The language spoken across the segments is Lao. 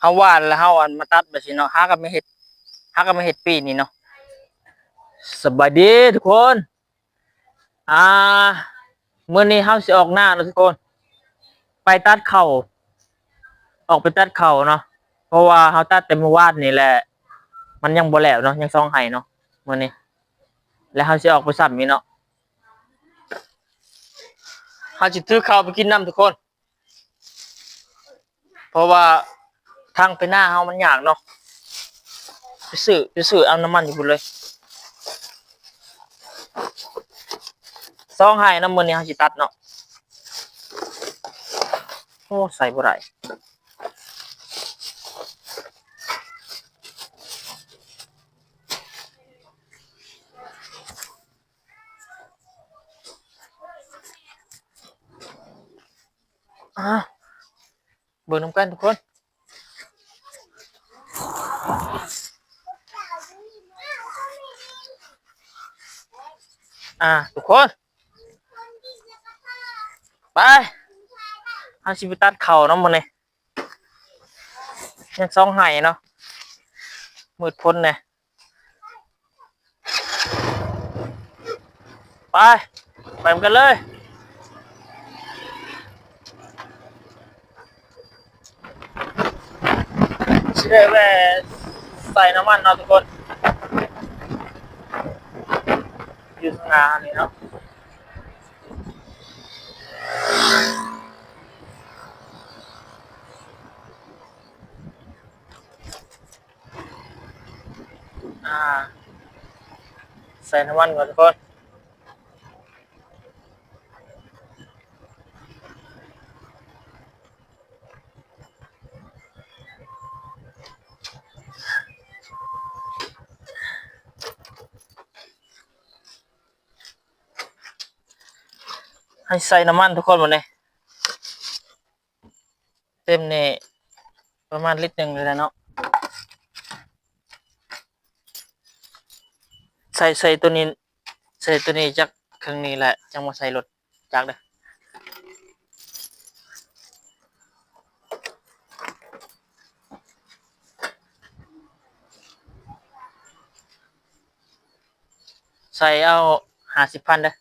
ເຮົາຫວ່ານແລ້ວເຮົາ ອັນ ມາຕັດແບບຊີ້ເນາະ. ຫາກໍມາເຮັດ ຫາກໍມາເຮັດປີນີ້ເນາະ. ສະບາຍດີທຸກຄົນ. ອ່າ ມື້ນີ້ເຮົາຊິອອກນາເນາະທຸກຄົນ ໄປຕັດເຂົ້າ ອອກໄປຕັດເຂົ້າເນາະ. ເພາະວ່າເຮົາຕັດແຕ່ມື້ວານນີ້ແຫຼະ ມັນຍັງບໍ່ແລ້ວເນາະ ຍັງສອງໄຮ່ເນາະມື້ນີ້. ແລ້ວເຮົາຊິອອກໄປຊ້ຳອີກເນາະ. ເຮົາຊິຖືເຂົ້າໄປກິນນຳທຸກຄົນ. ເພາະວ່າທາງໄປນາເຮົາມັນຍາກເນາະ ໄປຊື້ ໄປຊື້ເອົານ້ຳມັນຢູ່ພຸ້ນເລີຍ. ສອງໄຮ່ນຳ ມື້ນີ້ເຮົາຊິຕັດເນາະ. ໂອ້ ໃສ່ບໍ່ໄດ້. ອ່າ ເບິ່ງນຳກັນທຸກຄົນ. ອ່າ ທຸກຄົນ ໄປ ເຮົາຊິໄປຕັດເຂົ້າເນາະມື້ນີ້. ຍັງສອງໄຮ່ເນາະ ມືດຝົນແດ່. ໄປ ໄປນຳກັນເລີຍ. ຊິໄດ້ແວ່ໃສ່ນ້ຳມັນເນາະທຸກຄົນ ຢູ່ຂ້າງໜ້ານີ້ເນາະ. ອ່າ ໃສ່ນ້ຳມັນກ່ອນທຸກຄົນ. ໃຫ້ໃສ່ນ້ຳມັນທຸກຄົນ ບາດນີ້. ເຕັມນີ້ປະມານລິດໜຶ່ງນີ້ແຫຼະເນາະ. ໃສ່ ໃສ່ໂຕນີ້ ໃສ່ໂຕນີ້ຈັກເຄິ່ງນີ້ແຫຼະ ຈັ່ງມາໃສ່ລົດຈັກເດີ້. ໃສ່ເອົາຫ້າສິບພັນເດີ້.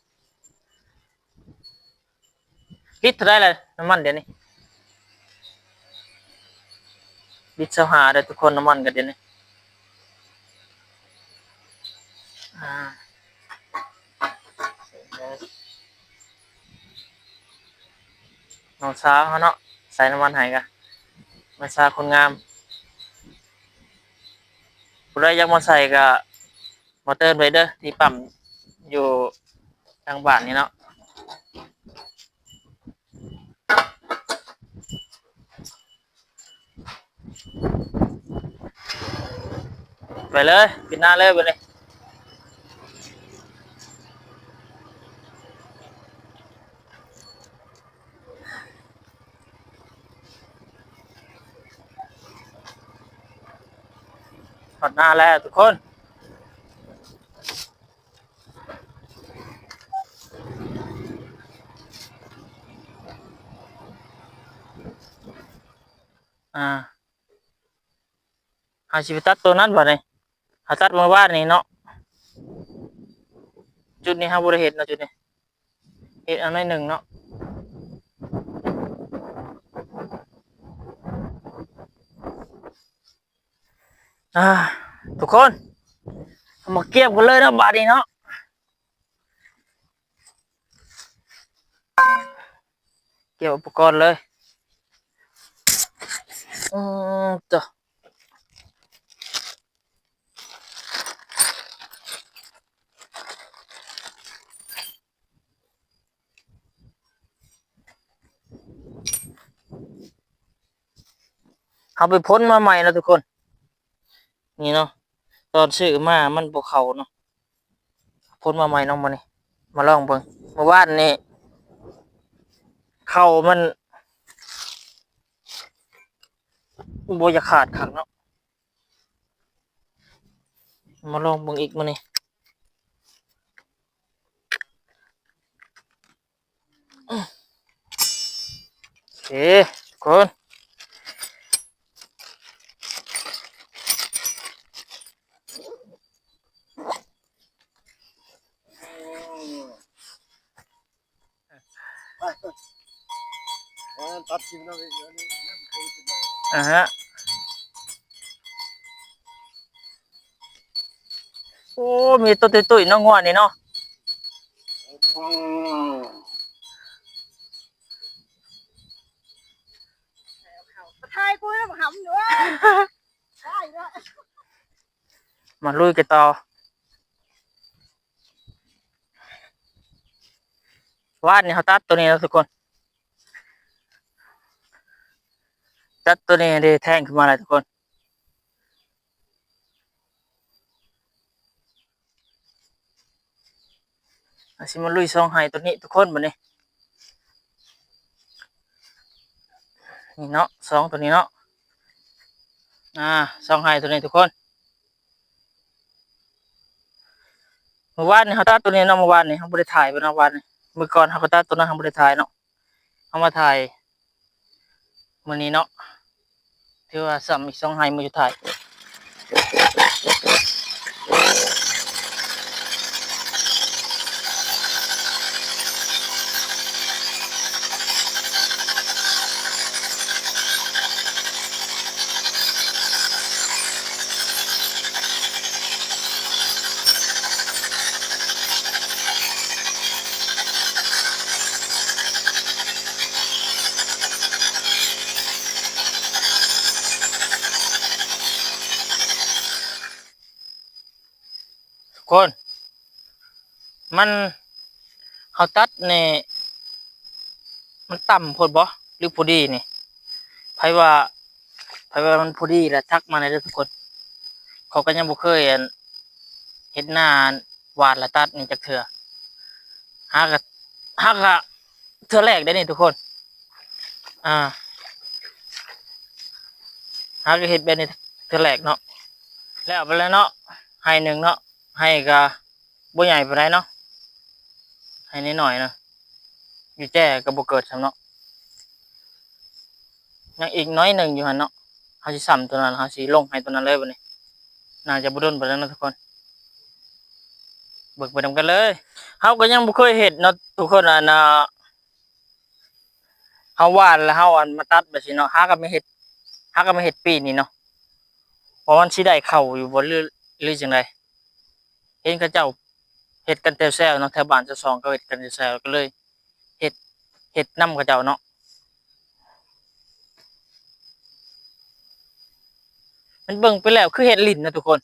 ລິດເທົ່າໃດລະນ້ຳມັນດຽວນີ້? ລິດຊາວຫ້າເດີ້ທຸກຄົນ ນ້ຳມັນກໍດຽວນີ້. ອ່າ ນ້ອງສາວເຮົາເນາະ ໃສ່ນ້ຳມັນໃຫ້ກະ ນ້ອງສາວຄົນງາມ. ຜູ້ໃດຢາກມາໃສ່ກະ ມາເຕີມໄດ້ເດີ້ ທີ່ປ້ຳຢູ່ທາງບ້ານນີ້ເນາະ. ໄປເລີຍ ປິດໜ້າເລີຍບາດນີ້. ຮອດໜ້າແລ້ວທຸກຄົນ. ອ່າ ເຮົາຊິໄປຕັດໂຕນັ້ນບາດນີ້. ເຮົາຕັດມື້ວານນີ້ເນາະ. ຈຸດນີ້ເຮົາບໍ່ໄດ້ເຮັດເນາະ ຈຸດນີ້. ເຮັດອັນໜ້ອຍໜຶ່ງເນາະ. ອ່າ ທຸກຄົນ ເຮົາມາກຽມກັນເລີຍເນາະ ບາດນີ້ເນາະ. ກຽມອຸປະກອນເລີຍ. ອືມ ໂຕ. ເຮົາໄປພົ້ນມາໃໝ່ເນາະທຸກຄົນ. ນີ້ເນາະ ຕອນຊື້ມາມັນບໍ່ເຂົ້າເນາະ. ພົ້ນມາໃໝ່ເນາະມື້ນີ້ ມາລອງເບິ່ງ. ມື້ວານນີ້ເຂົ້າມັນບໍ່ຢາກຂາດຄັກເນາະ. ມາລອງເບິ່ງອີກມື້ນີ້. ໂອເຄທຸກຄົນ ເ ອາຮະ ໂອ້ ມີໂຕຕຸ້ຍໆເນາະ ງົວນີ້ເນາະ. ຖ່າຍກູນຳຫຳຢູ່ ມາລຸຍກັນຕໍ່. ວານນີ້ເຮົາຕັດໂຕນີ້ເນາະທຸກຄົນ ຕັດໂຕນີ້ເດ້ ແທງຂຶ້ນມາແລ້ວທຸກຄົນ. ເຮົາຊິມາລຸຍຊ່ອງໄຮ່ໂຕນີ້ທຸກຄົນ ບາດນີ້ ນີ້ເນາະ ຊ່ອງໂຕນີ້ເນາະ ອາ ຊ່ອງໄຮ່ໂຕນີ້ທຸກຄົນ. ມື້ວານນີ້ເຮົາຕັດໂຕນີ້ເນາະ ມື້ວານນີ້ເຮົາບໍ່ໄດ້ຖ່າຍເນາະ ວານນີ້ ມື້ກ່ອນເຮົາກໍຕັດໂຕນັ້ນ ເຮົາບໍ່ໄດ້ຖ່າຍເນາະ ເຮົາມາຖ່າຍມື້ນີ້ເນາະ. ຖືວ່າຊ້ຳອີກສອງໄຮ່ມື້ສຸດທ້າຍ. ທຸກຄົນ ມັນ ເຮົາຕັດນີ້ ມັນຕ່ຳໂພດບໍ່ ຫຼື ພໍດີນີ້? ໃຜວ່າ ໃຜວ່າມັນພໍດີລະທັກມາແດ່ເດີທຸກຄົນ. ເຂົາກໍຍັງບໍ່ເຄີຍ ອັນ ເຮັດນາຫວ່ານລະຕັດນີ້ຈັກເທື່ອ ຫາກະ ຫາກະ ເທື່ອແລກໄດ໋ນີ້ທຸກຄົນ. ອ່າ ຫາກະເຮັດແບບນີ້ເທື່ອແລກເນາະ. ແລ້ວໄປແລ້ວເນາະ ໄຮ່ໜຶ່ງເນາະ ໄຮ່ກະບໍ່ໃຫຍ່ປານໃດເນາະ ໄຮ່ນ້ອຍໆນະ ຢູ່ແຈ້ກະບໍ່ເກີດຊ້ຳເນາະ. ຍັງອີກໜ້ອຍໜຶ່ງຢູ່ຫັ້ນເນາະ ເຮົາຊິຊ້ຳໂຕນັ້ນ ເຮົາຊິລົງໄຮ່ໂຕນັ້ນເລີຍບາດນີ້. ໜ້າຈະບໍ່ດົນປານໃດເນາະທຸກຄົນ ເບິ່ງໄປນຳກັນເລີຍ. ເຮົາກໍຍັງບໍ່ເຄີຍເຮັດເນາະທຸກຄົນ ອັນ ອ່າ ເຮົາຫວ່ານແລ້ວເຮົາ ອັນ ມາຕັດແບບຊີ້ເນາະ ຫາກໍມາເຮັດ ຫາກໍມາເຮັດປີນີ້ເນາະ ວ່າມັນຊິໄດ້ເຂົ້າຢູ່ບໍ່ ຫຼື ຫຼືຈັ່ງໃດ. ເຫັນເຂົາເຈົ້າເຮັດກັນແຖວແຊວເນາະ ແຖວບ້ານເຈົ້າສອງເຂົາເຮັດກັນແຖວແຊວ ກໍເລີຍເຮັດ ເຮັດນຳເຂົາເຈົ້າເນາະ. ມັນເບິ່ງໄປແລ້ວຄືເຮັດຫຼິ້ນນະທຸກຄົນ.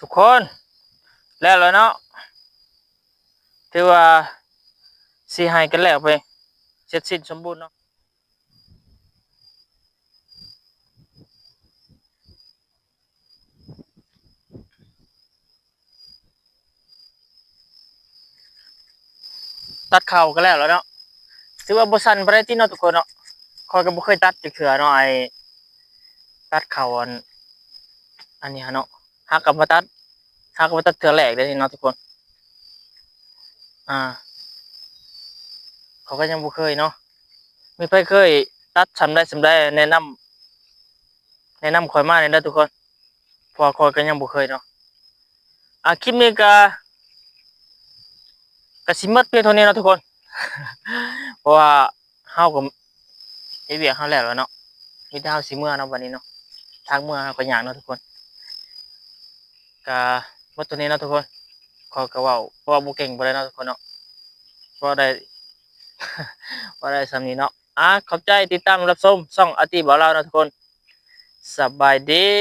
ທຸກຄົນ ແລ້ວລະເນາະ ຖືວ່າ ຊິໃຫ້ກັນແລ້ວໄປ ເສັດສິ້ນສົມບູນເນາະ. ຕັດເຂົ້າກໍແລ້ວແລ້ວເນາະ. ຖືວ່າບໍ່ສັ່ນປານໃດຕິເນາະທຸກຄົນເນາະ. ຂ້ອຍກໍບໍ່ເຄີຍຕັດຈັກເທື່ອເນາະ ໄອ້ຕັດເຂົ້າອັນ ອັນນີ້ຫັ້ນເນາະ. ຫາກໍມາຕັດ ຫາກໍມາຕັດເທື່ອແລກເດ້ນີ້ເນາະທຸກຄົນ. ອ່າ ຂ້ອຍກໍຍັງບໍ່ເຄີຍເນາະ. ມີໃຜເຄີຍຕັດສ່ຳໃດສ່ຳໃດ ແນະນຳ ແນະນຳຂ້ອຍມາແດ່ເດີທຸກຄົນ. ເພາະວ່າຂ້ອຍກໍຍັງບໍ່ເຄີຍເນາະ. ອ່າ ຄລິບນີ້ກໍ ກໍຊິໝົດພຽງເທົ່ານີ້ເນາະທຸກຄົນ. ເພາະວ່າເຮົາກໍເຮັດວຽກເຮົາແລ້ວແລ້ວເນາະ. ມີແຕ່ເຮົາຊິເມືອເນາະບັດນີ້ເນາະ. ທາງເມືອເຮົາກໍຍາກເນາະທຸກຄົນ. ກໍໝົດເທົ່ານີ້ເນາະທຸກຄົນ. ຂ້ອຍກໍເວົ້າ ເວົ້າບໍ່ເກັ່ງປານໃດເນາະທຸກຄົນເນາະ. ເວົ້າໄດ້ ເວົ້າໄດ້ສ່ຳນີ້ເນາະ. ອ່າ ຂອບໃຈຕິດຕາມຮັບຊົມຊ່ອງອາຕິບ່າວລາວເນາະທຸກຄົນ. ສະບາຍດີ.